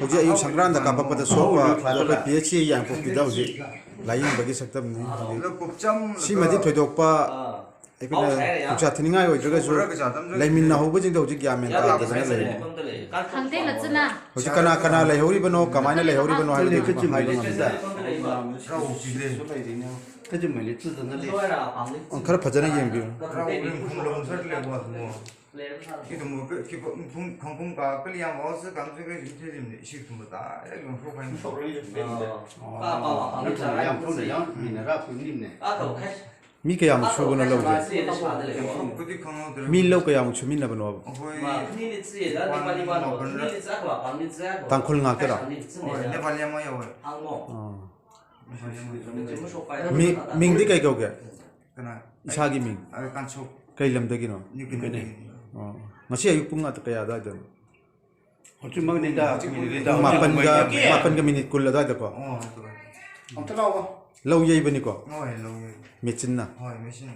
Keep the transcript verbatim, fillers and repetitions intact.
ꯍꯧꯖꯤꯛ ꯑꯌꯨꯛ ꯁꯪꯀ꯭ꯔꯥꯟꯗ ꯀꯥꯞꯄꯛꯄꯗ ꯁꯣꯛꯄ ꯑꯗꯣ ꯑꯩꯈꯣꯏ ꯄꯤ ꯑꯩꯆ ꯁꯤ ꯌꯥꯡꯄꯣꯛꯄꯤꯗ ꯍꯧꯖꯤꯛ ꯂꯥꯏꯌꯦꯡꯕꯒꯤ ꯁꯛꯇꯝꯅꯤ꯫ ꯁꯤꯃꯗꯤ ꯊꯣꯏꯗꯣꯛꯄ ꯑꯩꯈꯣꯏꯅ ꯈꯨꯠꯁꯥ ꯊꯤꯅꯤꯡꯉꯥꯏ ꯑꯣꯏꯗ꯭ꯔꯒꯁꯨ ꯂꯩꯃꯤꯟꯅꯍꯧꯕꯁꯤꯡꯗꯣ ꯍꯧꯖꯤꯛ ꯒ꯭ꯌꯥꯟ ꯃꯦꯟ ꯇꯥꯗꯗꯅ ꯂꯩꯔꯦ꯫ ꯍꯧꯖꯤꯛ ꯀꯅꯥ ꯀꯅꯥ ꯂꯩꯍꯧꯔꯤꯕꯅꯣ, ꯀꯃꯥꯏꯅ ꯂꯩꯍꯧꯔꯤꯕꯅꯣ ꯍꯥꯏꯕꯗꯨ ꯍꯥꯏꯕ ꯉꯝꯗꯦ꯫ ꯈꯔ ꯐꯖꯅ ꯌꯦꯡꯕꯤꯌꯨ꯫ ꯃꯤ ꯀꯌꯥꯃꯨꯛ ꯁꯨꯕꯅꯣ ꯂꯧꯁꯦ? ꯃꯤ ꯂꯧ ꯀꯌꯥꯃꯨꯛ ꯁꯨꯃꯤꯟꯅꯕꯅꯣꯕ? ꯇꯥꯡꯈꯨꯜ ꯉꯥꯛꯇꯔꯥ? ꯑꯥ꯫ ꯃꯤ-, ꯃꯤꯡꯗꯤ ꯀꯩ ꯀꯧꯒꯦ? ꯏꯁꯥꯒꯤ ꯃꯤꯡ? ꯀꯩ ꯂꯝꯗꯒꯤꯅꯣ? ꯑꯣ꯫ ꯉꯁꯤ ꯑꯌꯨꯛ ꯄꯨꯡ ꯀꯌꯥ ꯑꯗꯨꯋꯥꯏꯗꯅꯣ? ꯍꯧꯖꯤꯛꯃꯛꯅꯤꯗ, ꯍꯧꯖꯤꯛ ꯄꯨꯡ ꯃꯥꯄꯟꯒ, ꯃꯥꯄꯟꯒ ꯃꯤꯅꯤꯠ ꯀꯨꯟ ꯑꯗꯨꯋꯥꯏꯗꯀꯣ? ꯑꯣ, ꯑꯗꯨꯋꯥꯏ꯫ ꯑꯝꯇ ꯂꯥꯛꯑꯣ꯫ ꯂꯧ ꯌꯩꯕꯅꯤꯀꯣ? ꯍꯣꯏ, ꯂꯧ ꯌꯩ꯫ ꯃꯦꯆꯤꯟꯅ? ꯍꯣꯏ, ꯃꯦꯆꯤꯟꯅ꯫